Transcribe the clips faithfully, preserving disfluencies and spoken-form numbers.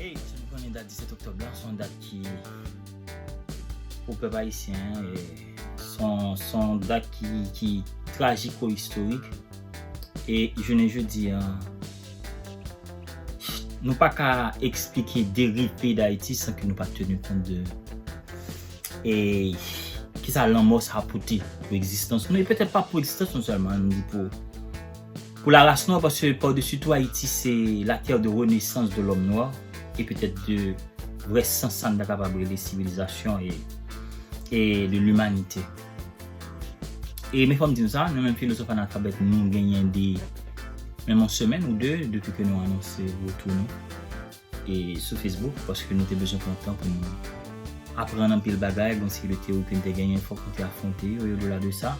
Hey, nou konnen dat disèt oktòb la, se yon dat ki, pou pèp ayisyen, e, se yon, se yon dat ki, ki trajiko-istorik. E jounen jodi a, nou pa ka eksplike deriv peyi Dayiti san ke nou pa teni kont de, e, kisa lanmò sa a pote pou egzistans nou, e petèt pa pou egzistans nou sèlman, nou di pou, pou laras nwa, paske padesi tou Ayiti se la terre de renaissance de l'homme noir, e petèt de vrè sans sa n ta kapab rele sivilizasyon e, e de limanite. E men fò m di nou sa, nou menm filozòf analfabèt, nou genyen de, menm yon semèn ou de, depi ke nou anonse retou nou e sou Facebook, paske nou te bezwen pran tan pou nou aprann anpil bagay, gon seri de teyori ke n te genyen, fòk nou te afwonte yo, e odola de sa,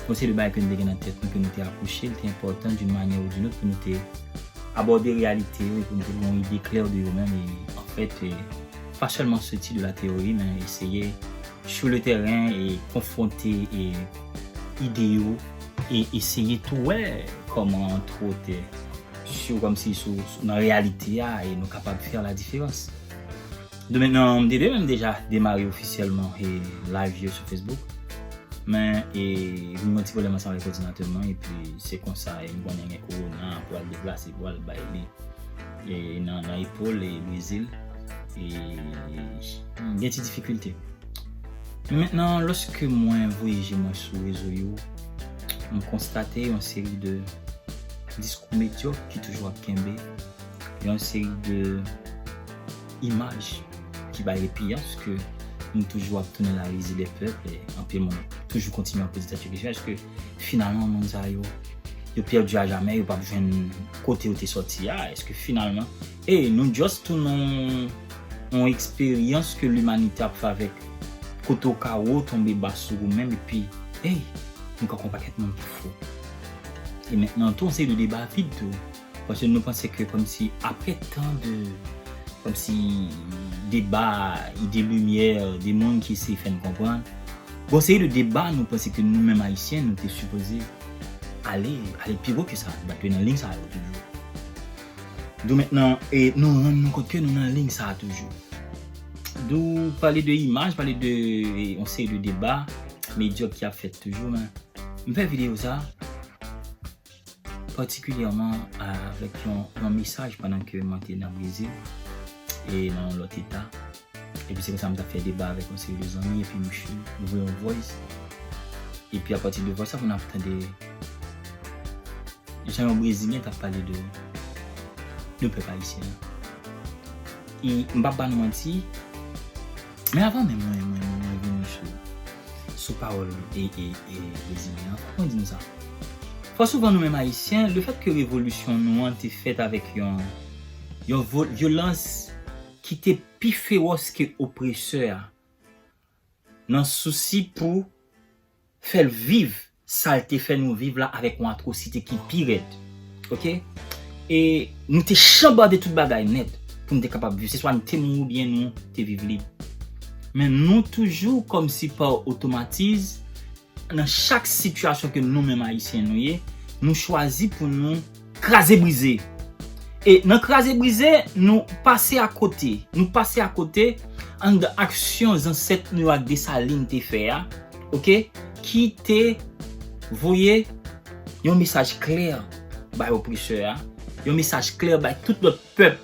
gon seri de bagay ke n te gen nan tèt nou, ke nou te akouche, li te enpòtan d'une manière ou d'une autre pou nou te abòde reyalite yo, e pou nou te gen yon ide klè de yo menm, e anfèt, e, pa sèlman soti de la teyori, men eseye sur le terrain e konfwonte e ide yo e eseye tou wè kòman, antwòt, sou, kòmsi sou, sou, nan reyalite a, e nou kapab fè la diferans. Donk mentnan, m te dwe menm deja demare ofisyèlman e live yo sou Facebook. Men, e, vin gen yon ti pwoblèm ansanm avèk òdinatè mwen, epi se konsa, e, m konnen gen kowona, pou al deplase, pou al bay li, e, nan, nan epòl, e, Brezil, e, gen ti difikilte. Men mentnan, lòske mwen voye je mwen sou rezo yo, m konstate yon seri de diskou medyòk ki toujou ap kenbe, yon seri de imaj ki bay repiyans ke nou toujou ap tounen la risée des peuples, e anpil moun toujou kontinye ap poze tèt yo kesyon, èske finalman moun sa yo, yo pèdi ajamè, yo p ap jwenn kote yo te sòti a? Èske finalman, e nou just tounen yon, yon eksperyans ke limanite ap fè avèk kote w ka wo, tonbe ba sou ou menm, epi, ey, nou ka konn pakèt moun ki fou. E mentnan, tou, yon seri de deba vid tou. Paske nou panse ke kòmsi, apre tan de, kòmsi, deba, ide limyè, de moun ki eseye fè n konprann, gon seri de deba, nou panse ke nou menm Ayisyen, nou te sipoze ale, ale pi wo ke sa. Donk, nan liy sa yo toujou. Donk, mentnan, e, nou rann nou kont ke nou nan liy sa toujou. Donk, pale de imaj, pale de, e, yon seri de deba medyòk ki ap fèt toujou, men m fè videyo sa patikilyèman avèk yon, yon mesaj pandan ke mwen te nan Brezil e nan yon lòt eta. Epi se konsa m t ap fè deba avèk yon seri de zanmi, epi misye voye yon voice. Epi apati de voice sa, pou n ap tande jan yon Brezilyen t ap pale de, de pèp ayisyen an. E m p ap ba nou manti, men avan menm mwen, mwen, mwen vini sou, sou pawòl e, e, e Brezilyen an, fòk mwen di nou sa. Fò souvan nou menm Ayisyen, lefèt ke revolisyon nou an te fèt avèk yon, yon vo-, vyolans ki te pi fewòs ke opresè a, nan sousi pou fè l viv sa l te fè nou viv la avèk yon atwosite ki pi rèd. Oke? E nou te chanbade tout bagay nèt pou n te kapab viv. Se swa n te mouri oubyen nou te viv lib. Men nou toujou kòmsi pa otomatiz, nan chak sitiyasyon ke nou menm Ayisyen nou ye, nou chwazi pou nou kraze brize. E nan kraze brize, nou pase akote. Nou pase akote anndan aksyon zansèt nou yo ak Desalin te fè a, oke, ki te voye yon mesaj klè bay opresè a, yon mesaj klè bay tout lòt pèp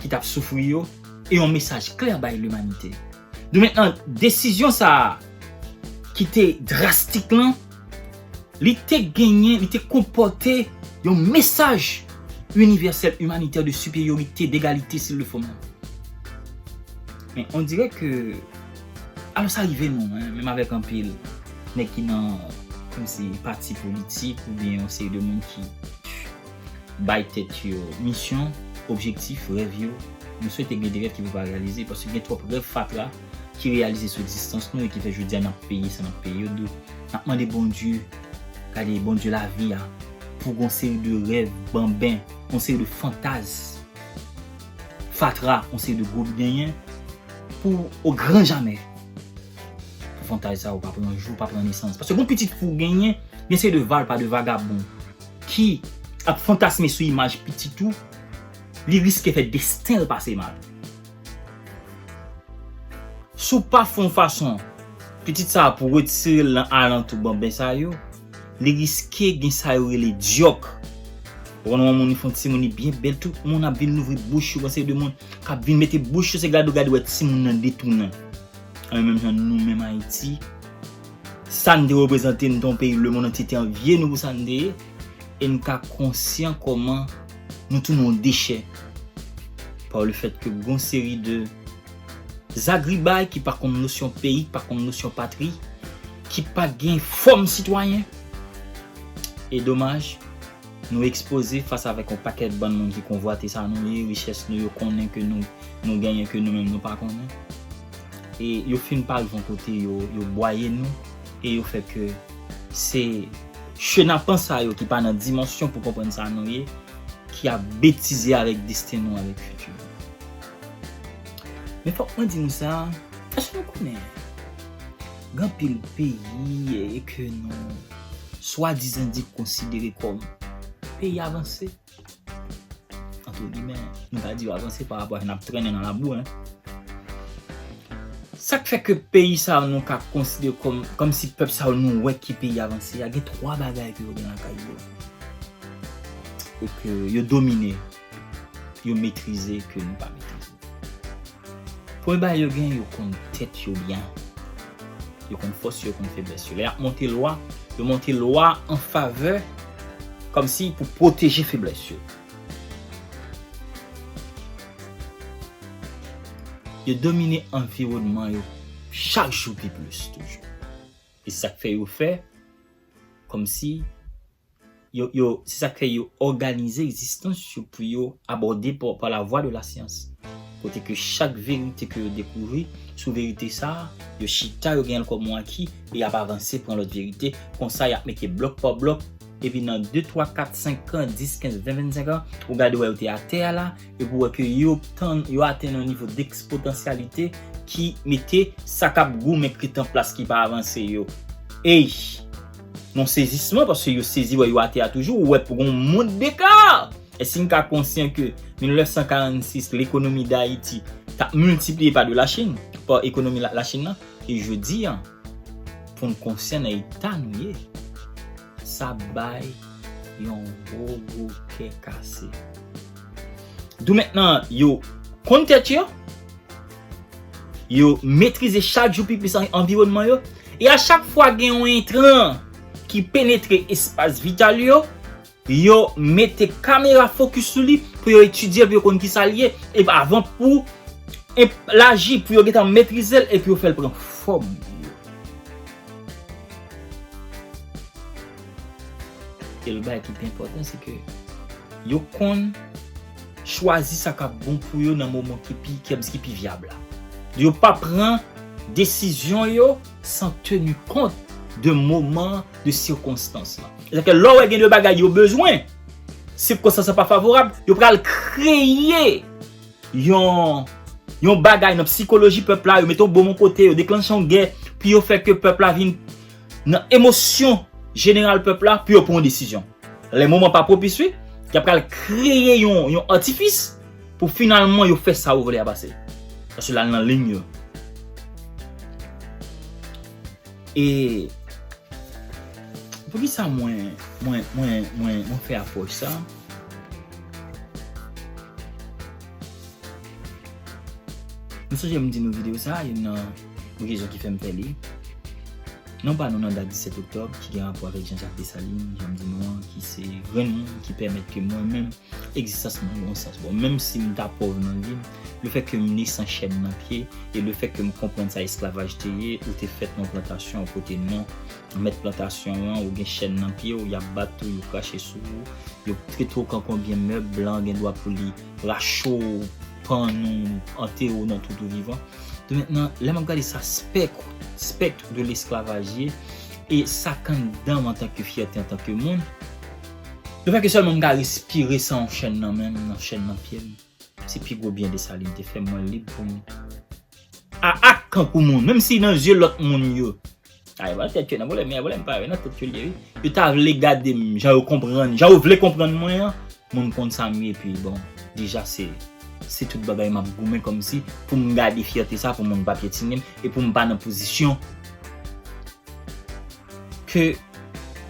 ki t ap soufri yo, e yon mesaj klè bay limanite. Donk mentnan, desizyon sa a ki te drastik lan, li te genyen, li te konpòte yon mesaj inivèsèl, imanitè, de siperyorite, degalite, s'il le faut menm. Men on dirè ke, alò sa rive nou, hein, menm avèk anpil nèg ki nan, kòmsi, pati politik oubyen yon seri de moun ki bay tèt yo misyon, objektif, rèv yo. Nou swete gen de rèv ki pou pa reyalize, paske gen twòp rèv fatra ki reyalize sou egzistans nou e ki fè jodi a n ap peye sa n ap peye yo. Donk, n ap mande Bondye, gade Bondye lavi a, pou gon seri de rèv banben, yon seri de fantaz fatra, yon seri de gwoup genyen, pou o gran jamè. Pou fantaz sa yo pa pran jou, pa pran nesans. Paske gon pitit fou genyen, gen seri de valpa, de vagabon ki ap fantasme sou imaj pitit ou, li riske fè desten l pase mal. Si w pa fè yon fason pitit sa a pou retire l nan alantou banben sa yo, li riske gen sa yo rele dyòk. Ou konn yon moun, li fè yon timoun, li byen bèl, tout moun ap vin louvri bouch yo, yon seri de moun k ap vin mete bouch yo, se gade w gade w wè timoun nan detounen. Anben menm jan nou menm Ayiti, sa n te reprezante, n te yon peyi lemonn antye te anvye nou pou sa n te ye, e n ka konsyan kòman nou tounen yon dechè pa le fèt ke gon seri de zagribay ki pa konn nosyon peyi, ki pa konn nosyon patri, ki pa gen fòm sitwayen. E domaj, nou ekspoze fas avèk yon pakèt bann moun ki konvwate sa nou ye, richès nou yo konnen ke nou, nou genyen ke nou menm nou pa konnen. E yo fin pa rive yon kote, yo, yo bwaye nou, e yo fè ke se chenapan sa yo ki pa nan dimansyon pou konprann sa nou ye, ki ap betize avèk desten nou, avèk fiti nou. Men fòk mwen di nou sa, èske nou konnen gen anpil peyi e ke nou swadizan di konsidere kòm peyi avanse? Antre gimè, nou ka di yo avanse pa rapò a n ap trennen nan labou, en. Sa k fè ke peyi sa yo nou ka konsidere kòm, kòmsi pèp sa yo nou wè ki peyi avanse a, gen twa bagay ke yo gen lakay yo. E ke yo domine, yo metrize, ke nou pa metrize. Premye bagay yo gen, yo konn tèt yo byen. Yo konn fòs yo, yo konn feblès yo. Lè y ap monte lwa, yo monte lwa an favè, kòmsi pou pwoteje feblès yo. Yo domine anviwònman yo chak jou pi plis toujou. E se sa k fè yo fè kòmsi yo, yo, se sa k fè yo òganize egzistans yo pou yo abòde pa, pa la vwa de la syans. Kote ke chak verite ke yo dekouvri, sou verite sa a, yo chita, yo gen l kòm yon aki, e y ap avanse pran lòt verite. Konsa, y ap mete blòk pa blòk, epi nan de, twa, kat, senk an, dis, kenz, ven, vennsenk an, ou gade wè yo te atè a la, epi w wè ke yo tann, yo atenn yon nivo dekspotansyalite ki mete sa k ap goumen k ret an plas ki pa avanse yo. Ey! Yon sezisman, paske yo sezi wè yo atè a toujou, ou wè pou gon mond deka! E si n ka konsyan ke mil nèf san karannsis, lekonomi Dayiti t ap miltipliye pa de Lachin, pa ekonomi la, Lachin nan, e jodi a, pou n konsyan nan eta nou ye, sa bay yon gwo, gwo kè kase. Dou mentnan, yo konn tèt yo, yo metrize chak jou pi plis an-, anviwònman yo, e a chak fwa gen yon entran ki penetre espas vital yo, yo mete kamera fokis sou li pou yo etidye l, pou yo konn kisa l ye, e avan pou enp-, l aji, pou yo gentan metrize l, epi yo fè l pran fòm li ye. E lòt bagay ki pi enpòtan, se ke yo konn chwazi sa k ap bon pou yo nan moman ki pi, ki, ki pi vyab la. Yo pa pran desizyon yo san teni kont de moman, de sikonstans lan. Sètadi ke lè w wè gen de bagay yo bezwen, sikonstans lan pa favorab, yo pral kreye yon, yon bagay nan sikoloji pèp la, yo mete yon bonm yon kote, yo deklanche yon gè, pou yo fè ke pèp la vin nan emosyon jeneral pèp la, pou yo pran yon desizyon. Lè moman pa pwopis, wi, y ap pral kreye yon, yon atifis pou finalman yo fè sa yo vle a pase. Paske l al nan liy yo. E poukisa mwen, mwen, mwen, mwen, mwen fè apwòch sa? M sonje m di nou videyo sa, youn nan rezon ki fè m fè li. Non pa nou nan dat disèt oktòb, ki gen rapò avèk Jean Jacques Dessalines, jan m di nou an, ki se grenn moun ki pèmèt ke mwen menm, egzistans mwen gen yon sans. Bon, menm si m ta pòv nan vi m, lefèt ke m ne san chèn nan pye, e lefèt ke m konprann sa esklavaj te ye, ou te fèt nan plantasyon, ou pote non mèt plantasyon an, ou gen chèn nan pye w, y ap bat ou, yo krache sou ou, yo trete w kankou yon byen mèb, blan gen dwa pou li rache w, pann ou, antere w nan twou tou vivan. Donk mentnan, lè m ap gade sa spèk, spèk de lesklavaj ye, e sa k anndan m antanke fyète, antanke moun, lefèt ke sèlman m ka respire san yon chèn nan men m, nan chèn nan pye m, se pi gwo byen Desalin te fè m, mwen lib pou m a ak kankou moun, menm si nan zye lòt moun yo, a, e pa nan tèt yo nan pwoblèm, men pwoblèm pa yo, nan tèt yo l ye, wi. Yo ta vle gade m, jan yo konprann, jan yo vle konprann mwen an, moun konn sa m ye, epi bon, deja se, se tout bagay m ap goumen kòmsi pou m gade fyète sa, pou moun pa pyetine m, e pou m pa nan pozisyon ke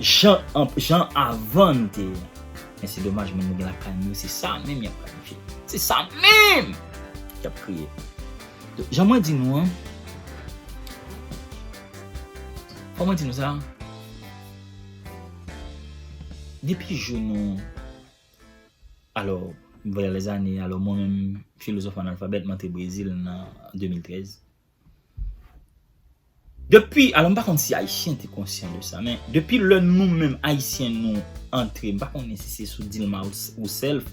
jan, jan avan m te ye. Men se domaj, moun yo gen lakay nou, se sa menm y ap planifye. Se sa menm y ap kreye. Donk, jan mwen di nou an, fò mwen di nou sa, depi jou nou, alò, vwala lèzane, alò, mwen menm, filozòf analfabèt, mwen antre Brezil nan de mil trèz. Depi, alò, m pa konn si Ayisyen te konsyan de sa, men depi lè nou menm Ayisyen nou antre, m pa konnen si se sou Dilma Rousseff,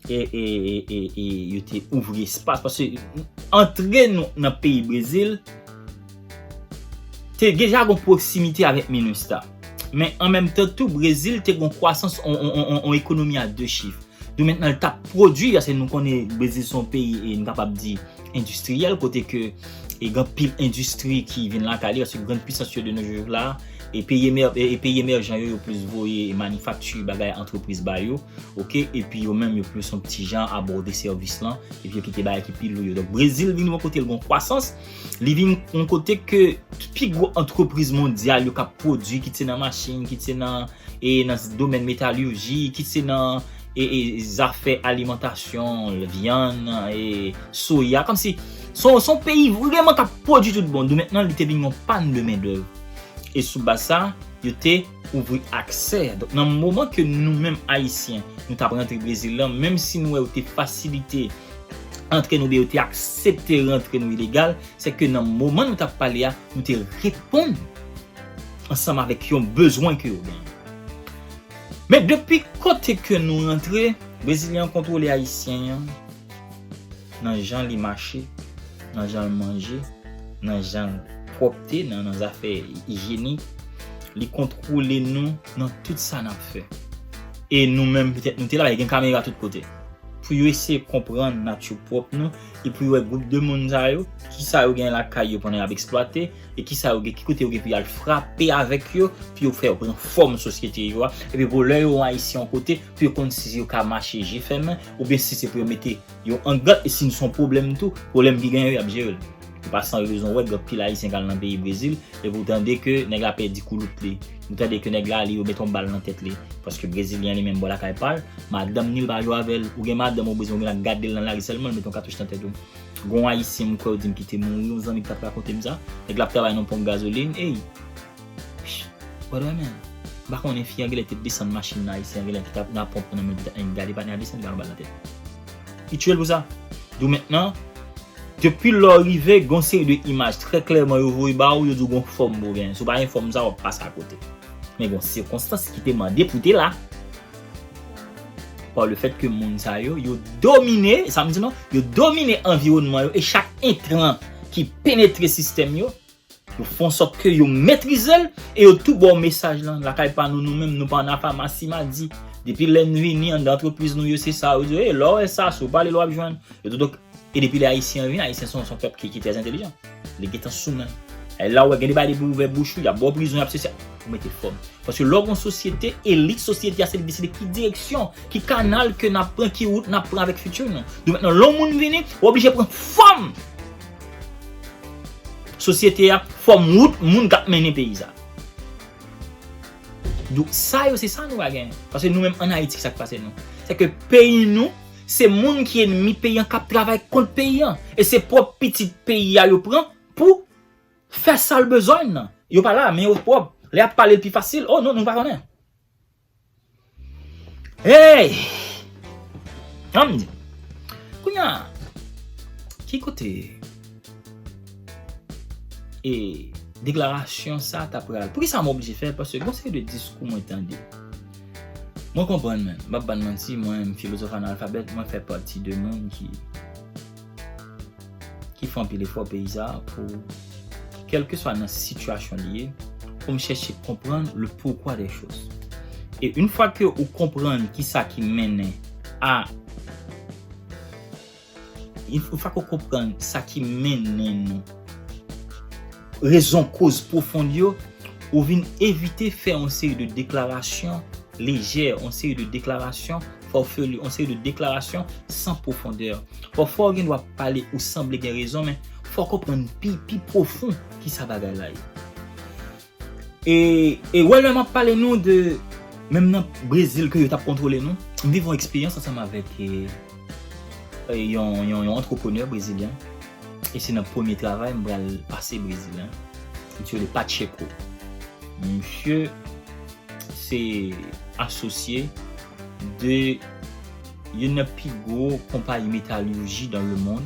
e, e, e, e, e yo te ouvri espas, paske antre nou nan peyi Brezil, te deja gon pwoksimite avèk Minustah. Men an menm tan tou, Brezil te gon kwasans, on, on, on, on, on ekonomi a de chif. Domentnan, l t ap pwodui, paske nou konnen Brezil se yon peyi, e n kapab di, endistriyèl, kote ke, e gen anpil endistri ki vin lakay li, paske grann pwisans yo de nos jours la, e peyi emè-, e, e peyi emèjan yo, yo plis voye manifakti, bagay, antrepriz ba yo, oke, epi yo menm yo plis yon ti jan abòde sèvis lan, epi yo kite bagay ki pi lou yo. Donk, Brezil vin yon kote l gen kwasans, li vin yon kote ke pi gwo antrepriz mondyal yo k ap pwodui, kit se nan machin, kit se nan, e nan domèn metaliji, kit se nan, e, e zafè alimantasyon, vyann, e soya, kòmsi se yon, se yon peyi vrèman k ap pwodui tout bon. Domentnan, li te vin yon pàn de mendèv. E sou baz sa, yo te ouvri aksè. Donk, nan moman ke nou menm Ayisyen, nou t ap rantre Brezil lan, menm si nou wè yo te fasilite antre nou, oubyen yo te aksepte rantre nou ilegal, se ke nan moman nou t ap pale a, nou te reponn ansanm avèk yon bezwen ke yo genyen. Men depi kote ke nou rantre, Brezilyen an kontwole Ayisyen an nan jan li mache, nan jan l manje, nan jan l pwòpte, nan, nan zafè ijyenik. Li kontwole nou nan tout sa n ap fè. E nou menm, petèt, nou te la, gen kamera tout kote. Pou yo eseye konprann nati pwòp nou, e pou yo wè gwoup de moun sa yo, kisa yo gen lakay yo pandan y ap eksplwate, e kisa yo gen, ki kote yo gen pou y al frape avèk yo, pou yo fè yo pran fòm sosyete yo a, epi pou lè yo wè Ayisyen yon kote, pou yo konn si yo ka mache je fèmen, oubyen si se pou yo mete yo an gad, e si n se yon pwoblèm tou, pwoblèm ki genyen yo, y ap jere l. Se pa san rezon, w wè, gen anpil Ayisyen k al nan peyi Brezil, epi w tande ke nèg la pèdi koulout li. Ou tande ke nèg la, li, yo mete yon bal nan tèt li. Paske Brezilyen li menm bò lakay pa l, madanm ni l pa jwe avè l. Ou gen madanm ou bezwen, ou gen ak gade l nan lari sèlman, l mete yon katouch nan tèt ou. Gon Ayisyen, m kwè, yo di m ki te mouri, yon zanmi ki t ap rakonte m sa. Nèg la ap travay nan ponp gazolin, ey! Brother, man. M pa konnen, fi an genlè te desann machin nan, Ayisyen an genlè te t ap nan ponp nan men l, petèt nèg gade pa nèg la desann, li ba l yon bal nan tèt. Li tiye l pou sa. Domentnan, depi lè w rive, gon seri de imaj trè klèman yo voye ba ou, yo di w gon fòm pou w genyen. Si w pa gen fòm sa, w ap pase akote. Men gon sikonstans ki te mande pou w te la. Pa le fèt ke moun sa yo, yo domine, sa m di non, yo domine anviwònman yo, e chak entran ki penetre sistèm yo, yo fè an sòt ke yo metrize l, e yo tou ba w mesaj lan. Lakay pa nou, nou menm, nou pa nan famasi madi. Depi lè n vini anndan antrepriz nou yo, se sa yo di, e lè w wè sa, si w pale l w ap jwenn. Yo tou, donk, e depi lè Ayisyen an vini, Ayisyen se yon, se yon pèp ki, ki trè entelijan. Li gentan sou men. E la w wè gen de bagay depi w ouvè bouch ou, y ap ba w prizon, y ap sesi. Ou mete fòm. Paske lè w gon sosyete, elit sosyete a se li deside ki direksyon, ki kanal ke n ap pran, ki wout n ap pran avèk fiti nou. Domentnan, lè yon moun vini, w oblije pran fòm sosyete a, fòm wout moun k ap mennen peyi sa. Donk, sa yo, se sa nou pa genyen. Paske nou menm ann Ayiti, ki sa k pase nou? Se ke peyi nou, se moun ki ènmi peyi an k ap travay kont peyi an. E se pwòp pitit peyi a yo pran pou fè sa l bezwen nan. Yo pa la, men yo pwòp. Lè y ap pale l pi fasil, oh non, nou pa konnen. Hey! An m di. Kounye a, ki kote, e, deklarasyon sa ta pral? Poukisa m oblije fè l? Paske gon seri de diskou mwen tande. Mwen konprann, men m p ap bann manti, mwen, m filozòf analfabèt, mwen fè pati de moun ki ki fè anpil efò peyi sa a pou, kèlkeswa nan sitiyasyon li ye, pou m chèche konprann le pourquoi des choses. E yon fwa ke ou konprann kisa ki mennen a, yon fwa ke ou konprann sa ki mennen nou, rezon koz pwofon yo, ou vin evite fè yon seri de deklarasyon lejè, yon seri de deklarasyon Fò w fè li yon seri de deklarasyon san pwofondè. Pafwa w gen dwa pale ou sanble gen rezon, men fò w konprann pi, pi pwofon ki sa bagay la ye. E, e wè lè m ap pale nou de, menm nan Brezil ke yo t ap kontwole nou, m viv yon eksperyans ansanm avèk e, e, yon, yon, yon antreprenè brezilyen. E se nan premye travay m pral pase Brezil, en. Misye rele Pacheco. Misye se asosye de youn nan pi gwo konpayi metaliji dans le monde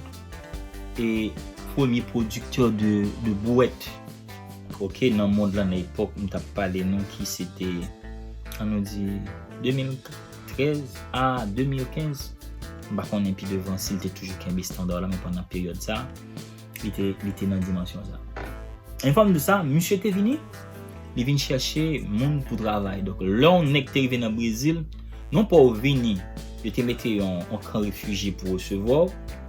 e premye pwodiktè de, de bwèt, oke, nan mond lan nan epòk m t ap pale nou ki se te, ann nou di, de mil trèz a de mil kenz. M pa konnen pi devan si l te toujou kenbe estanda la, men pandan peryòd sa, li te, li te nan dimansyon sa. Enfòm de sa, misye te vini, li vin chèche moun pou travay. Donk, lè yon nèg te rive nan Brezil, non pa w vini, yo te mete yon, yon kan refijye pou resevwa w.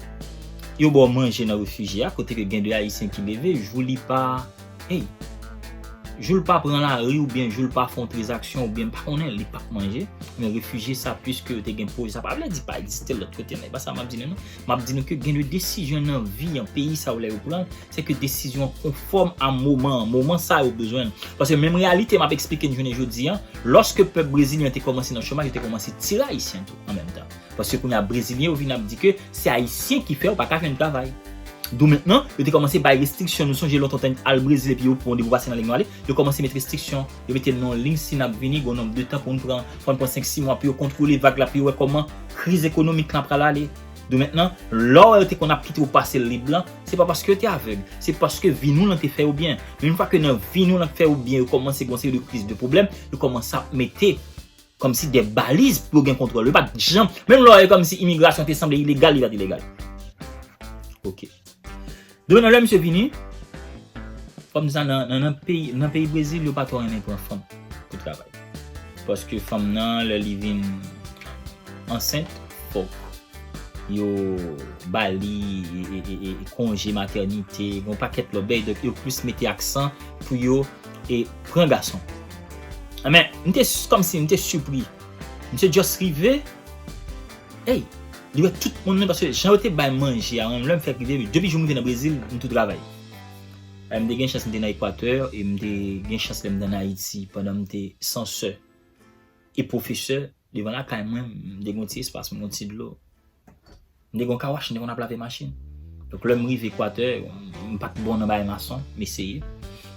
Yo ba w manje nan refijye a, kote ke gen de Ayisyen ki leve, jou li pa, hey, jou l pa pran lari oubyen jou l pa fè yon tranzaksyon oubyen m pa konnen, li p ap manje. Men refijye sa, piske yo te gen pwojè, sa pa vle di pa egziste lòt kote, men e pa sa m ap di nou, non. M ap di nou ke gen de desizyon nan vi an, peyi sa yo lè yo pran, se ke desizyon konfòm a moman an, moman sa yo bezwen. Paske menm reyalite m ap eksplike n jounen jodi a, lòske pèp brezilyen te kòmanse nan chomaj, yo te kòmanse tire Ayisyen tou an menm tan. Paske kounye a, brezilyen yo vin ap di ke se Ayisyen ki fè yo pa ka jwenn travay. Dou mentnan, yo te kòmanse bay restriksyon. Nou sonje lontan w te al Brezil epi yo pran w depi w pase nan liy nou ale, yo kòmanse met restriksyon. Yo mete n nan yon liy, si n ap vini, gen yon nonb de tan pou n pran, fò n pran senk sis mwa pou yo kontwole vag la, pou yo wè kòman kriz ekonomik lan pral ale. Dou mentnan, lè w wè yo te konn ap kite w pase lib lan, se pa paske yo te avèg, se paske vi nou lan te fè yo byen. Men yon fwa ke nan vi nou lan fè yo byen, yo kòmanse gen yon seri de kriz, de pwoblèm, yo kòmanse ap mete kòmsi de baliz pou yo gen kontwòl. Yo pa t janm, menm lè w wè kòmsi imigrasyon te sanble ilegal, li pa t ilegal. Oke. Dou mentnan, lè misye vini, fò m di sa, nan, nan, nan peyi, nan peyi Brezil, yo pa twò renmen pran fanm pou travay. Paske fanm nan, lè li vin ansent, fòk yo ba li e, e, e, e, e konje matènite, gen yon pakèt lòt bagay, donk yo plis mete aksan pou yo e pran gason. Men, m te s-, kòmsi m te sipri. Misye just rive, ey, li wè tout moun nan, paske jan yo te bay manje a, lè m fèk rive, depi jou m rive nan Brezil, m tou travay. E m te gen chans, m te nan Ekwatè, e m te gen chans lè m te ann Ayiti, pandan m te sansè e pwofesè, devan lakay mwen, m te gen yon ti espas, m gen yon ti dlo. M te gen yon car wash, m te konn ap lave machin. Donk, lè m rive Ekwatè, m pa t bon nan bagay mason, m eseye.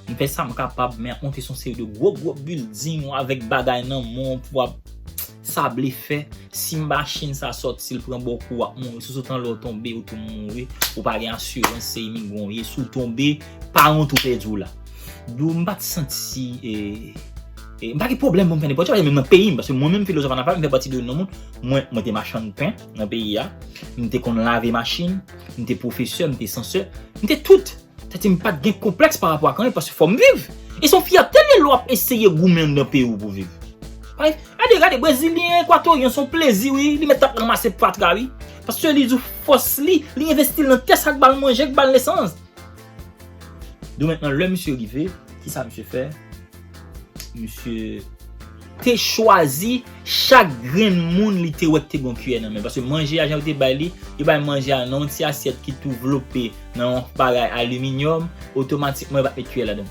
M fè sa m kapab, men ap monte sou yon seri de gwo, gwo bilding, w avèk bagay nan men w pou w ap sable fè. Si machin sa sòti, l pran bò kou, w ap mouri. Si w sot anlè w tonbe, ou tou mouri. Ou pa gen asirans, se imigran w ye. Si w tonbe, paran w tou pèdi w la. Dou m pa t santi, e, e, m pa gen pwoblèm pou m fè nenpòt sa, menm nan peyi m, paske mwen menm filozòf anafè, m fè pati de youn nan moun, mwen, mwen te machann pen nan peyi a, m te konn lave machin, m te pwofesè, m te sansè, m te tout. Sètadi m pa t gen konplèks pa rapò ak anyen, paske fò m viv. E se yon fyète li ye lè w ap eseye goumen anndan peyi w pou w viv. Gade, gade, Brezilyen, Ekwatoryen, se yon plezi, wi. Li mèt ap ranmase fatra, wi. Paske li di w fòs li, li envesti l nan tè sa k ba l manje, k ba l nesans. Dou mentnan, lè misye rive, kisa misye fè? Misye te chwazi chak grenn moun li te wè ki te gen yon kiyè nan men. Paske manje a, jan yo te bay li, yo bay manje a nan yon ti asyèt ki tou vlope nan yon bagay aliminyòm, otomatikman yo pa t met kiyè ladan.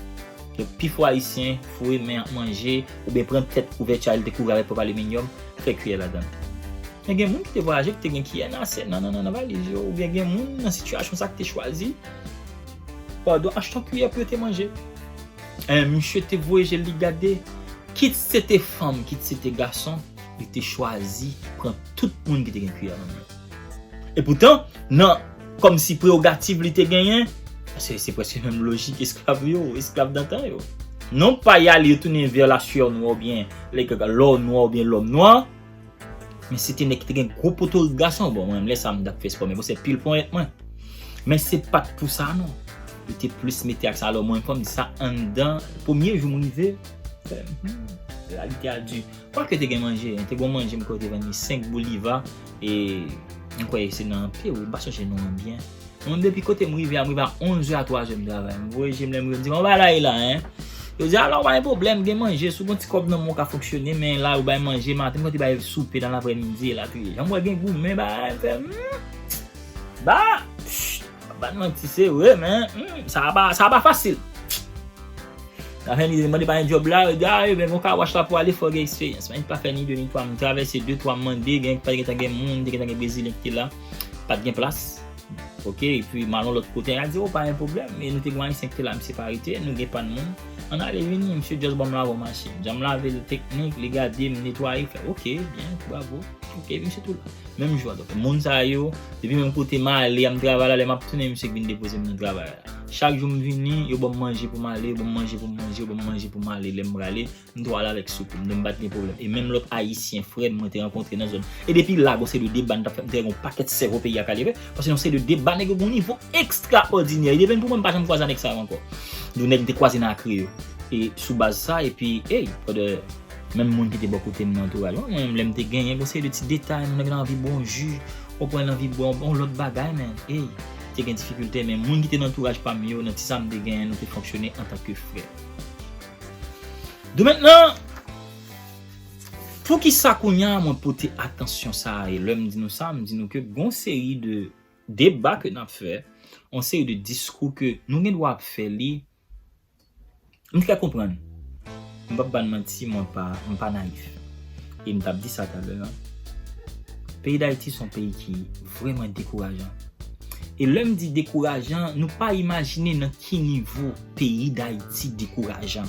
Donk, pifò Ayisyen foure men ap manje, oubyen pran tèt kouvèti a, li te kouvri avèk pwòp aliminyòm, fè kiyè ladan. Men gen moun ki te vwayaje, ki te gen kiyè nan asyèt, nan, nan, nan, nan valiz yo, oubyen gen moun nan sitiyasyon sa ki te chwazi, padon, achte yon kiyè pou yo te manje. E, misye te voye je l, li gade, kit se te fanm, kit se te gason, li te chwazi pran tout moun ki te gen kiyè nan men yo. E poutan, nan, kòmsi prerogativ li te genyen, paske se prèske menm lojik esklav yo, esklav dantan yo. Non pa y ale yo tounen vè la sueur noire oubyen lè, lò nwa oubyen lòm nwa, men se te nèg ki te gen gwo potorik gason. Bon, mwen, lè sa, m t ap fè espò, men bon, se pil ponyèt mwen. Men se pa t pou sa, non. Li te plis mete aksan. Alò, mwen, fò m di sa, anndan, premye jou m rive, hmm, reyalite a di. Kwake te gen manje, te gen yon manje m kwè yo te vann li senk boliva, e m kwè se nan Pewou, m pa sonje non an byen. Mwen, depi kote m rive a, m rive a onz è a twa zè m travay. M voye je m lè m rive, m di, "Bon, bagay la, en." Yo di, alò, pa gen pwoblèm, gen manje, si w gen ti kòb nan men w ka fonksyone, men la, yo bay manje maten, m konn te bay soupe nan laprèmidi, elatriye. Jan m wè gen goumen, ba, fè, hmm, ba, psh, pa t manti, se vre, men, hmm, sa pa, sa pa fasil. Sa fè ni demande pa yon djòb la, yo di, ah, ben, bon, ka wach la pou ale, fò gen eksperyans. Men pa fè ni de ni twa, m travèse de twa, m mande, gen, pa t gentan gen moun, te gentan gen Brezilyen ki te la, pa t gen plas. Ok, epi m al yon lòt kote, y a di, oh, pa gen pwoblèm, e nou te gen Ayisyen ki te la, misye pa rete, nou gen pa n moun. Ann ale vini, misye just ban m lave yon machin. Jan m lave l teknik, li gade m, netwaye, fè, ok, byen, bravo. Ok, misye tou la. Menm jou a, donk, moun sa yo, depi menm kote m ale, a m travay la, lè m ap tounen, misye k vin depoze m nan travay la. Chak jou m vini, yo ban m manje pou m ale, yo ban m manje pou m manje, yo ban m manje pou m ale, lè m prale, m tou ale avèk soup, m di m pa t gen pwoblèm. E menm lòt Ayisyen, frè m, mwen te rankontre nan zòn. E depi la, gon seri de deba n t ap fè, m te wè gon pakèt sèvo peyi a ka leve, paske yon seri de deba nèg yo gon nivo ekstraòdinè. E depi pou mwen, m pa janm kwaze a nèg sa yo ankò. Yon nèg m te kwaze nan Akri yo. E sou baz sa, epi, ey, pandan menm moun ki te bò kote m nan antouraj mwen, mwen menm, lè m te genyen, gon seri de ti detay, moun nan gen anvi bwè yon ji, ou pran l anvi bwè yon, yon lòt bagay, men, ey, te gen difikilte, men moun ki te nan antouraj pa m yo, nan ti sa m te genyen, nou te fonksyone antanke frè. Domentnan, poukisa kounye a mwen pote atansyon sa a, e lè m di nou sa, m di nou ke gon seri de deba ke n ap fè, yon seri de diskou ke nou gen dwa ap fè li, m trè konprann. M p ap ba n manti, mwen pa, m pa nayif. E m t ap di sa talè a. Peyi Dayiti se yon peyi ki vrèman dekourajan. E lè m di dekourajan, nou pa imajine nan ki nivo peyi Dayiti dekourajan.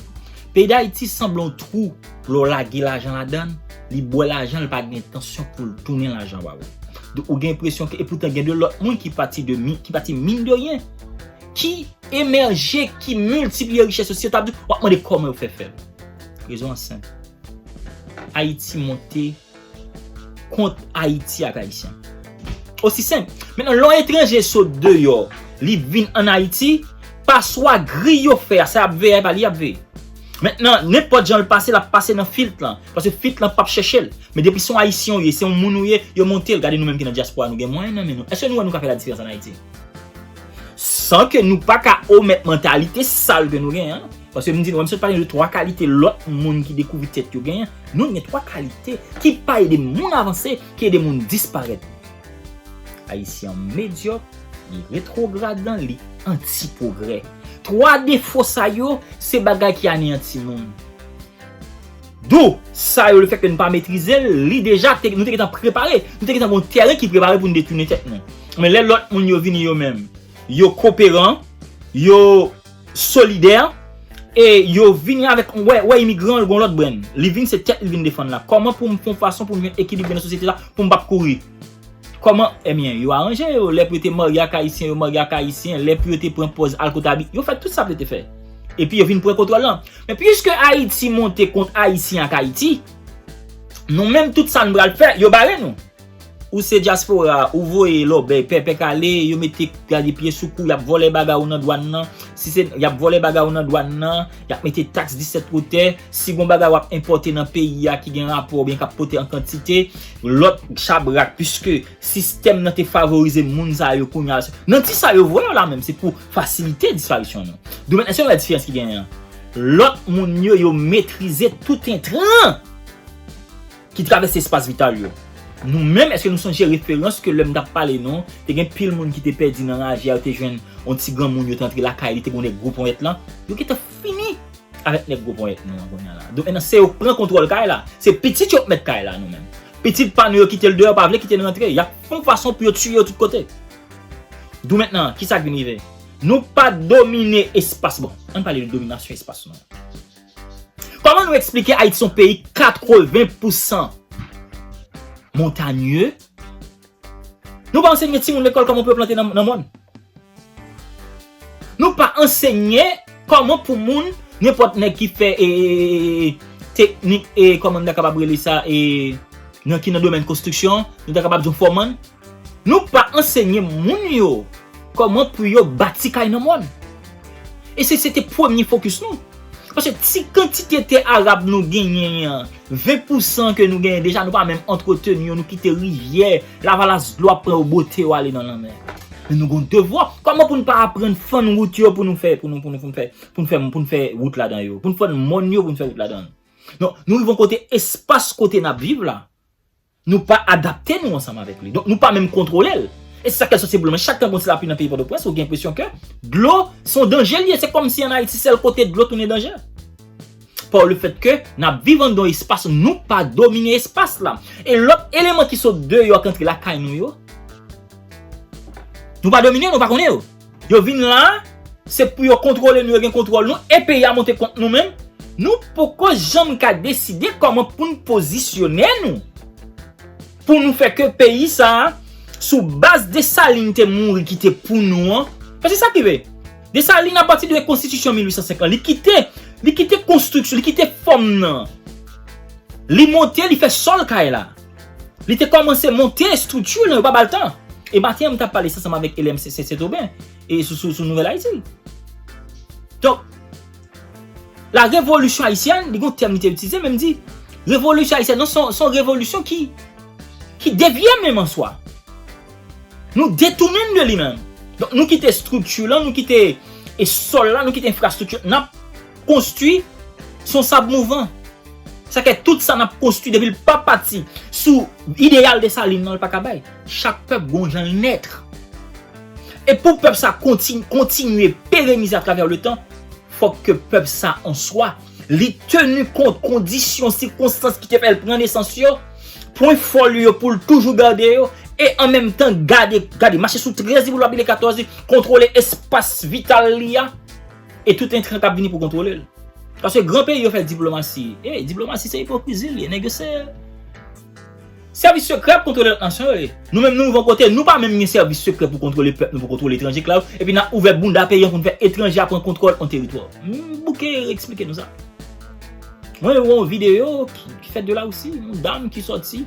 Peyi Dayiti sanble yon twou, lè w lage lajan ladan l, li bwè lajan, li pa gen entansyon pou l tounen lajan ba ou. Donk, ou gen enpresyon ke, e poutan gen de lòt moun ki pati de mi-, ki pati mine de rien, ki emèje, ki miltipliye richès yo, si yo t ap di, w ap mande kòman yo fè fè l. Rezon an senp. Ayiti monte kont Ayiti ak Ayisyen. Osi senp. Mentnan, lè yon etranje sot deyò, li vin ann Ayiti, paswa gri yo fè a, sa y ap veye a, e pa li y ap veye. Mentnan, nenpòt jan l pase, l ap pase nan filt lan. Paske filt lan p ap chèche l. Men depi se yon Ayisyen ou ye, se yon moun ou ye, yo monte l. Gade nou menm ki nan dyaspora, nou gen mwayen nan men nou. Èske nou wè nou ka fè la diferans ann Ayiti? San ke nou pa ka omèt mantalite sal ke nou genyen an. Paske m di nou, menm si nou pale de twa kalite lòt moun ki dekouvri tèt yo genyen, nou gen twa kalite ki pa ede moun avanse, ki ede moun disparèt. Ayisyen an medyòk, li retwogradan, li anti-pwogrè. Twa defo sa yo, se bagay ki aneyanti moun. Dou, sa yo, lefètke n pa metrize l, li deja, te, nou te gentan prepare, nou te gentan gen yon tèren ki prepare pou n detounen tèt nou. Men lè lòt moun yo vini yo menm, yo koperan, yo solidè, e yo vini avèk, wè, wè imigran, l gon lòt brenn. Li vin, se tèt li vin defann la. Kòman pou m fè yon fason pou m jwenn ekilib nan sosyete la, pou m p ap kouri? Kòman, ebyen, yo aranje yo. Lè pou yo te marye ak Ayisyen, yo marye ak Ayisyen. Lè pou yo te pran pòz al kote abi, yo fè tout sa pou yo te fè. Epi yo vin pran kontwòl lan. Men piske Ayiti monte kont Ayisyen ak Ayiti, nou menm, tout sa n pral fè, yo bare nou. Ou se dyaspora, ou voye lòbèy, pèpè kale, yo mete gade pye sou kou, y ap vòlè bagay ou nan dwàn nan. Si se, y ap vòlè bagay ou nan dwàn nan, y ap mete taks disèt wotè. Si gon bagay w ap enpòte nan peyi a ki gen rapò oubyen k ap pote an kantite, lòt chabrak, piske sistèm nan te favorize moun sa yo kounye a. Nan ti sa yo voye w la menm, se pou fasilite disparisyon nou. Domentnan, èske nou wè diferans ki genyen an? Lòt moun yo, yo metrize tout entran ki travèse espas vital yo. Nou menm, èske nou sonje referans ke lè m t ap pale nou, te gen pil moun ki te pèdi nan raje a, yo te jwenn yon ti granmoun, yo te antre lakay li, te gen yon nèg gwo ponyèt lan, yo gentan fini avèk nèg gwo ponyèt nou an kounye a la. Donk, mentnan, se yo k pran kontwòl kay la. Se pitit yo k mèt kay la, nou menm. Pitit pa nou yo kite l deyò, pa vle kite n rantre. Y ap fè yon fason pou yo tiye yo tout kote. Donk, mentnan, kisa k vin rive? Nou pa domine espas. Bon, ann pale de dominasyon espas nou. Kòman nou eksplike Ayiti se yon peyi katreven pousan montanye? Nou pa ansenye timoun lekòl kòman pou yo plante nan, nan mòn. Nou pa ansenye kòman pou moun, nenpòt nèg ki fè, e, e, e, e, teknik, e, kòman n ta kapab rele sa, e, nan ki nan domèn konstriksyon, nou ta kapab di yon fòmann. Nou pa ansenye moun yo kòman pou yo bati kay nan mòn. E se, se te premye fokis nou. Paske ti kantite tè arab nou genyen an, ven pousan ke nou genyen deja, nou pa menm antreteni yo, nou kite rivyè, lavalas dlo ap pran yo, bwote yo ale nan lanmè. Men nou gen yon devwa. Kòman pou n pa aprann fann wout yo pou nou fè, pou nou, pou nou, pou nou fè, pou nou fè, pou nou fè wout ladan yo, pou nou fann mòn yo, pou nou fè wout ladan? Non, nou rive yon kote, espas kote n ap viv la, nou pa adapte nou ansanm avèk li. Donk, nou pa menm kontwole l. E se sa k fè l soti pou nou. Men chak tan gon ti lapli nan peyi Pòtoprens, ou gen enpresyon ke dlo se yon danje li ye. Se kòmsi ann Ayiti, sèl kote dlo tounen danje. Pa lefèt ke n ap viv anndan yon espas, nou pa domine espas la. E lòt eleman ki sot deyò k antre lakay nou yo, nou pa domine, nou pa konnen yo. Yo vin la, se pou yo kontwole nou, yo gen kontwòl nou, e peyi a monte kont nou menm. Nou poko janm ka deside kòman pou n pozisyone nou. Pou nou fè ke peyi sa a, sou baz Desalin te mouri kite pou nou an. Paske sa k rive. Desalin, apati de konstitisyon mil uit san senk lan, li kite, li kite konstriksyon, li kite fòm nan. Li monte, li fè sòl kay la. Li te kòmanse monte estrikti nan, yo pa ba l tan. E maten an, m t ap pale sa ansanm avèk L M C C Sentoben e sou, sou, sou Nouvèl Ayiti. Donk, la révolution haïtienne, li gon tèm li te itilize, men m di, revolisyon ayisyèn nan, se yon, se yon revolisyon ki, ki devye menm an swa. Nou detounen n de li menm. Donk, nou kite estrikti lan, nou kite e sòl la, nou kite enfrastrikti, n ap konstwi sou sab mouvan. Sa fè tout sa n ap konstwi depi l pa pati sou ideyal Desalin nan, l pa ka bay. Chak pèp gon jan l nèt. E pou pèp sa kontin-, kontinye perenize atravè le tan, fòk ke pèp sa an swa, li teni kont kondisyon, sikonstans ki te fè l pran nesans yo, pwen fò li yo pou l toujou gade yo, e an menm tan gade, gade, mache sou trèz li pou l pa pile katòz li, kontwole espas vital li a, e tout entran k ap vini pou kontwole l. Paske gran peyi yo fè diplomasi. E, diplomasi se ipokrizi li ye. Nèg yo se sèvis sekrè ap kontwole lòt nasyon yo ye. Nou menm nou rive yon kote, nou pa menm gen sèvis sekrè pou kontwole pèp nou, pou kontwole etranje k la yo, epi n ap ouvè bounda peyi an pou n fè etranje a pran kontwòl yon teritwa. M bouke eksplike nou sa. Mwen wè yon videyo ki, ki fèt de Larisi, yon dam ki sòti.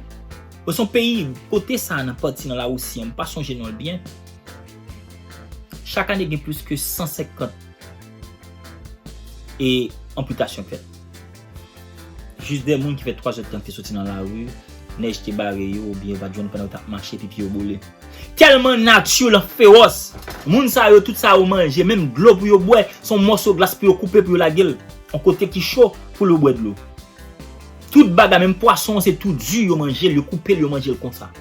Bon, se yon peyi, kote sa nan pati nan Larisi an, m pa sonje non l byen. Chak ane gen plis ke san senkant e anpitasyon k fèt. Jis de moun ki fè twa zè tan ki te soti nan lari, nèj te bare yo, oubyen yo pa t jwenn pandan yo t ap mache, epi pye yo boule. Tèlman nati lan fewòs, moun sa yo, tout sa yo manje, menm dlo pou yo bwè, se yon mòso glas pou yo koupe, pou yo lage l yon kote ki cho, pou yo bwè dlo. Tout bagay, menm pwason an, se tou di yo manje l, yo koupe l, yo manje l konsa.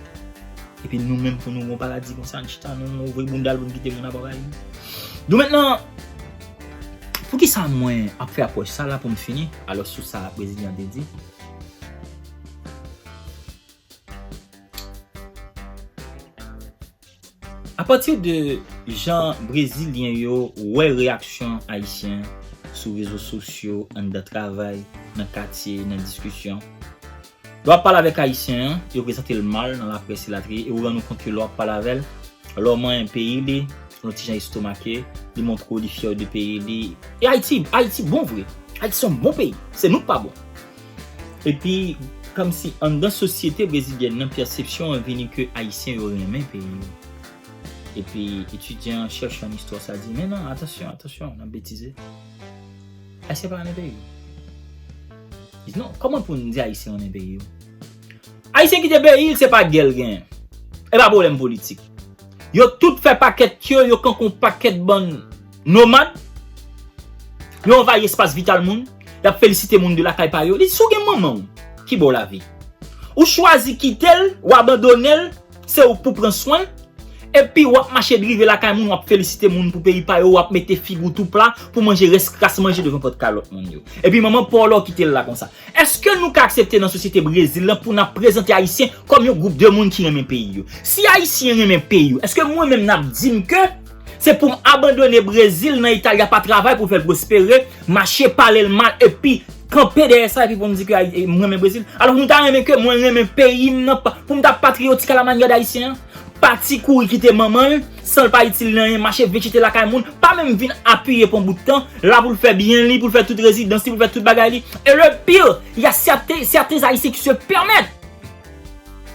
Epi nou menm pou nou gon paradi konsa, n chita, nou ouvri bounda l pou n kite moun ap anvayi nou. Donk mentnan, poukisa mwen ap fè apwòch sa la pou m fini? Alò, sou sa prezidan an te di. Apati de jan brezilyen yo wè reyaksyon ayisyen sou rezo sosyo, anndan travay, nan katye, nan diskisyon, lè w ap pale avèk ayisyen an, yo prezante l mal nan laprès elatriye, e ou rann ou kont ke lè w ap pale avè l, lè w manyen peyi li, yon ti jan estomake, li montre w li fyè de peyi li. E Ayiti, Ayiti bon vre. Ayiti se yon bon peyi. Se nou k pa bon. Epi, kòmsi anndan sosyete brezilyèn nan, pèsepsyon an vini ke ayisyen yo renmen peyi yo. Epi, etidyan, chèchè an istwa sa di, men non, atansyon, atansyon, n ap betize. Ayisyen pa renmen peyi yo. Li di, non, kòman pou n di ayisyen renmen peyi yo? Ayisyen kite peyi l, se pa gè l genyen. E pa pwoblèm politik. Yo tout fè pakèt yo, yo kanpe yon pakèt bann nomad. Yo anvayi espas vital moun. Y ap felisite moun de lakay pa yo. Li di, si w gen manman w ki ba w lavi, ou chwazi kite l, ou abandone l, se ou k pou pran swen l. Epi w ap mache drive lakay moun, w ap felisite moun pou peyi pa yo, w ap mete figi w tou pla pou manje rès kras manje devan pòt kay lòt moun yo. Epi manman pa w la w kite l la konsa. Èske nou ka aksepte nan sosyete Brezil lan pou n ap prezante Ayisyen kòm yon gwoup de moun ki renmen peyi yo? Si Ayisyen renmen peyi yo, èske mwen menm n ap di m ke se pou m abandone Brezil nan Itali a pa travay pou fè l pwospere, mache pale l mal, epi kanpe dèyè sa, epi pou m di ke Ay-, e, m renmen Brezil? Alò nou ta renmen ke mwen renmen peyi m nan pa, pou m ta patriyotik a la manyè d Ayisyen an? Pati kouri kite manman l, san l pa itil li anyen, mache vechete lakay moun, pa menm vin apiye pou yon bout tan, la pou l fè byen li, pou l fè tout rezidans li, pou l fè tout bagay li. E le pire, y a certains, certains Haïtiens qui se permettent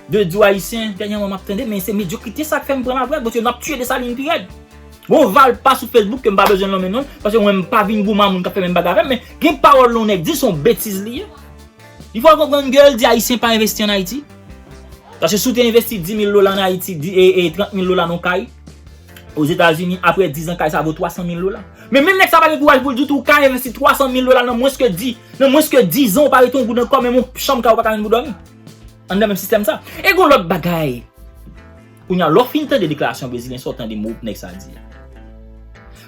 de di w Ayisyen, dènyèman m ap tande, men se medyokrite sa k fè m pran labrèd, paske n ap tiye Desalin pi rèd. Gon valpa sou Facebook ke m pa bezwen nonmen non l, paske mwen m pa vin goumen a moun k ap fè menm bagay avè m, men gen pawòl yon nèg di, se yon betiz li ye. Il faut comprendre que l di Ayisyen pa envesti ann Ayiti. Paske si w te envesti dis mil dola ann Ayiti, di, e, e trant mil dola nan yon kay, Ozetazini, apre diz an, kay sa vo twa san mil dola. Men menm nèg sa pa gen kouraj pou l di w tou, ou ka envesti twa san mil dola nan mwens ke di, nan mwens ke diz an, ou pa rete yon goud ankò, menm yon chanm kay ou pa ka jwenn pou dòmi. Anndan menm sistèm sa. E gon lòt bagay. Kounye a, lè w fin tande deklarasyon brezilyen sa, w tande mo nèg sa di a.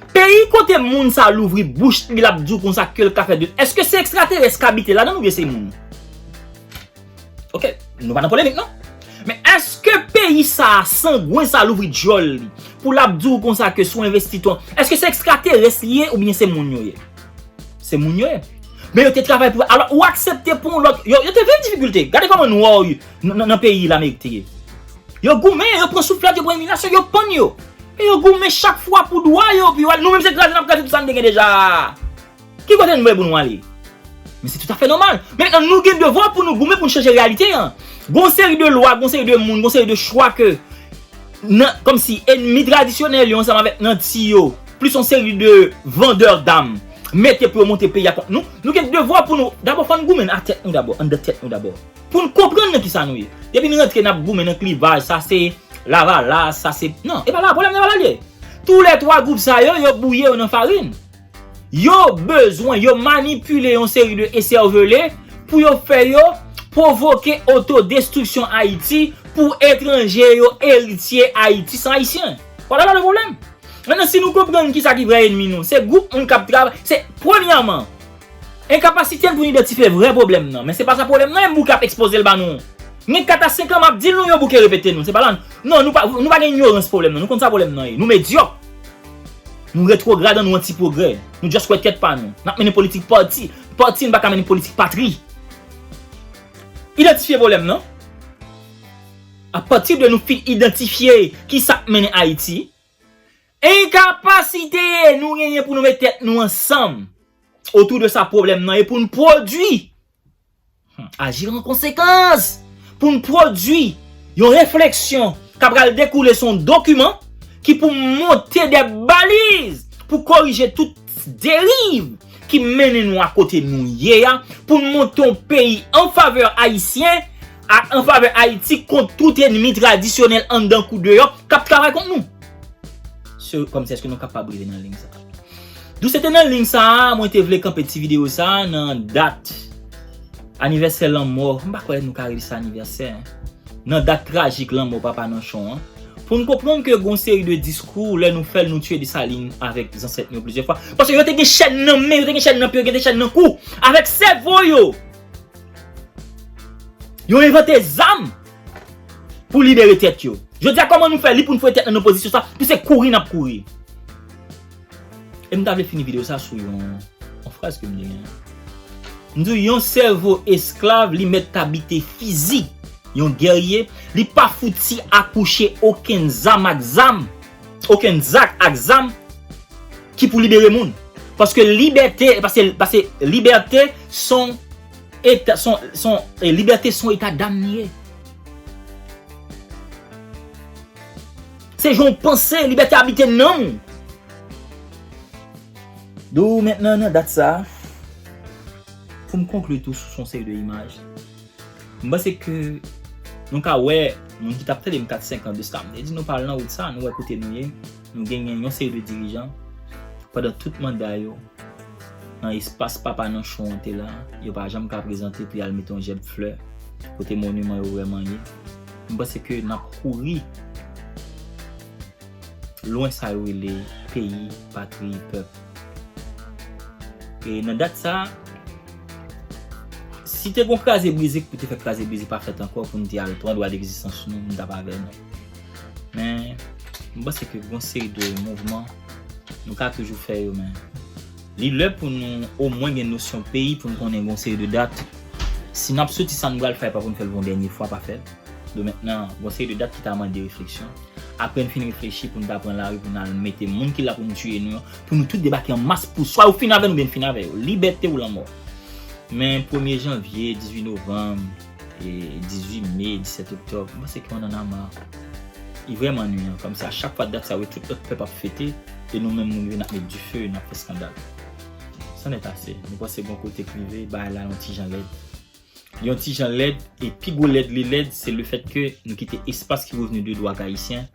Peyi kote moun sa louvri bouch li, l ap di w konsa ke l ka fè de. Èske se ekstraterès k abite ladan l oubyen se moun? Ok, nou pa nan polemik non. Men èske peyi sa a, sangwen sa a louvri djòl li pou l ap di w konsa ke si w envesti twa, èske se ekstraterès li ye oubyen se moun yo ye? Se moun yo ye. Men yo te travay pou, alò, ou aksepte pou yon lòt, yo, yo te viv difikilte. Gade kòman nwa yo ye nan, nan, nan peyi Lamerik te ye. Yo goumen, yo pran souflèt, yo pran imilyasyon, yo pann yo. E yo goumen chak fwa pou dwa yo, pi yo al, nou menm se kraze n ap kraze tout sa n te gen deja. Ki kote n vle pou nou ale? Men se toutafè nòmal. Men mentnan, nou gen devwa pou nou goumen pou n chanje reyalite an. Gon seri de lwa, gon seri de moun, gon seri de chwa ke nan, kòmsi, ènmi tradisyonèl yo ansanm avèk nanti yo, plis yon seri de vandè dam, mete pou yo monte peyi a kont nou, nou gen devwa pou nou, dabò, fò n goumen a tèt nou dabò, anndan tèt nou dabò. Pou n konprann nan kisa nou ye. Depi n rantre, n ap goumen nan klivaj, sa se Lavalas, sa se, non, e pa la, pwoblèm nan pa la l ye. Toulètwa gwoup sa yo, yo bouye yo nan farin. Yo bezwen, yo manipile yon seri de esèvele pou yo fè yo pwovoke otodestriksyon Ayiti, pou etranje yo eritye Ayiti san Ayisyen. Vwala le pwoblèm. Mentnan, si nou konprann kisa ki vrè ènmi nou, se gwoup moun k ap travay, se premyèman, enkapasite n pou n idantifye vrè pwoblèm nan. Men se pa sa pwoblèm nan, e m bouke ap ekspoze l ba nou. Gen kat a senk an m ap di l nou, yo bouke repete nou. Se pa la, non, nou pa, nou pa gen inyorans pwoblèm nan. Nou konn sa pwoblèm nan ye. Nou medyòk. Nou retwograd, nou anti-pwogrè. Nou just kwè tèt pa nou. N ap mennen politik pati. Pati, nou pa ka mennen politik patri. Idantifye pwoblèm nan. Apati de nou fin idantifye kisa k mennen Ayiti, enkapasite nou genyen pou nou met tèt nou ansanm otou de sa pwoblèm nan e pou n pwodui, hmm, agir en conséquence, pou n pwodui yon refleksyon k ap pral dekoule sou yon dokiman ki pou monte de baliz pou korije tout deriv ki mennen nou a kote nou ye a, pou n monte yon peyi an favè ayisyen ak an favè Ayiti kont tout ènmi tradisyonèl anndan kou deyò k ap travay kont nou. Se, kòmsi èske nou kapab rive nan liy sa a? Dou se te nan liy sa a, mwen te vle kanpe ti videyo sa a nan dat anivèsè lanmò, m pa kwè nou ka rele sa anivèsè, nan dat trajik lanmò Papa Nanchon an, pou n konprann ke gon seri de diskou, lè nou fè l, nou tiye Desalin avèk zansèt nou yo plizyè fwa. Paske yo te gen chèn nan men, yo te gen chèn nan pye, yo te gen chèn nan kou, avèk sèvo yo. Yo envante zam pou libere tèt yo. Jodi a, kòman nou fè li pou n foure tèt nan nan pozisyon sa, pou se kouri n ap kouri? E m ta vle fini videyo sa sou yon, yon fraz ke m te genyen. M di w, yon sèvo esklav, li mèt abite fizik yon gèrye, li pa fouti akouche okenn zam ak zam, okenn zak ak zam ki pou libere moun. Paske libète, paske, paske libète son eta, son, son, e, libète son eta dam li ye. Se jan w panse, libète abite nanm ou. Dou mentnan nan dat sa, pou m konkli tou sou son seri de imaj, m panse ke nou ka wè, moun ki t ap tande m kat senk an de sa, m te di nou pa al nan wout sa, nou wè kote nou ye, nou genyen yon seri de dirijan, pandan tout manda yo, nan espas Papa Nanchon an te la, yo pa janm ka prezante pou y al mete yon jèb flè kote moniman yo vrèman ye. M panse ke n ap kouri lwen sa yo rele peyi, patri, pèp. E nan dat sa, si te gon kraze brize ki pou te fè kraze brize pa fèt ankò, pou n te al pran dwa degzistans nou, m t ap avè nou. Men, m panse ke gon seri de mouvman nou ka toujou fè yo, men li lè pou nou omwen gen nosyon peyi, pou n konnen gon seri de dat. Si n ap soti sa n pral fè, pa pou n fè l pou yon dènye fwa, pa fè l. Donk mentnan, gon seri de dat ki ta mande refleksyon. Apre n fin reflechi, pou n ta pran lari, pou n al mete moun ki la pou n tiye nou yo, pou nou tout debake an mas, pou swa yo fin avè nou, oubyen n fin avè yo. Libète ou lanmò. Men premye janvye, dizuit novanm, e dizuit me, disèt oktòb, m panse ke on en a ma. Li vrèman nwiyan, kòmsi a chak fwa dat sa yo, tout lòt pèp ap fete, e nou menm nou rive n ap met dife, n ap fè eskandal. C'en est assez. Nou panse gon kote k rive, bagay la yon ti jan lèd. Li yon ti jan lèd, e pi gwo lèd li lèd, se lefèt ke nou kite espas ki revenu de dwa ayisyen,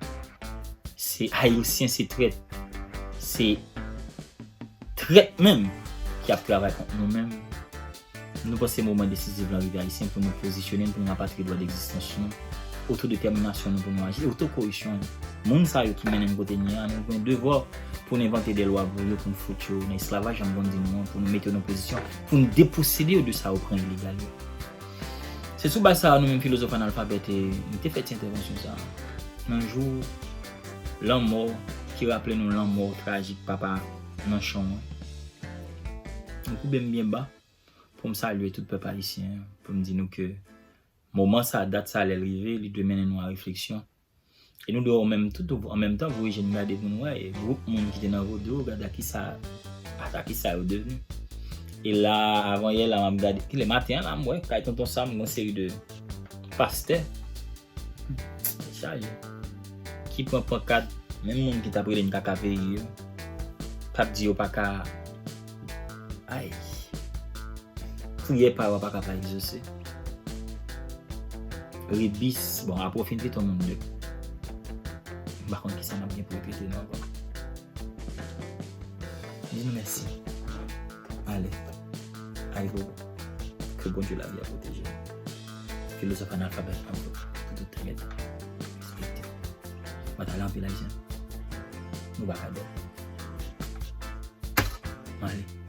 s- Se Ayisyen, se trèt. Se trèt menm ki ap travay kont nou menm. Nou panse moman desiziv lan rive, Ayisyen, pou nou pozisyone n, pou n rapatriye dwa degzistans nou, otodetèminasyon nou, pou nou aji, otokoreksyon. Moun sa yo ki mennen n kote n ye a, nou gen devwa pou n envante de lwa pou yo, pou n fout yo nan esklavaj, jan m konn di nou an, pou nou mete yo nan pozisyon, pou n deposede yo de sa yo pran ilegal yo. Se sou baz sa a, nou menm filozòf analfabèt, e, nou te fè ti entèvansyon sa a. Nan jou lanmò, ki raple nou lanmò trajik papa Nanchon an. Nou koube m byen ba pou m salye tout pèp ayisyen an, pou m di nou ke moman sa, dat sa, lè l rive, li dwe mennen nou a refleksyon. E nou dwe an menm, tout, an menm tan, voye je n gade pou n wè, e gwoup moun ki te nan Vodou, gade a kisa, a kisa yo devni. E la, avan yè la, m ap gade, kilè maten an la, m wè, kay Tonton Sam, yon seri de pastè, chaje, ki pran pankat, menm moun ki t ap rele n kaka peyi yo, t ap di yo pa ka, ay, priyè pa yo pa ka pa egzose. Rebis, bon, apre w fin pete yon moun de. M pa konn kisa m ap gen pou repete non ankò. Di nou mèsi. Ale. Ayibobo. Ke Bondye lavi a pwoteje nou. Filozòf analfabèt an pou tout tan, respekte. Mwen t ale anpil, Ayisyen. Nou pa ka dòmi. Mwen ale.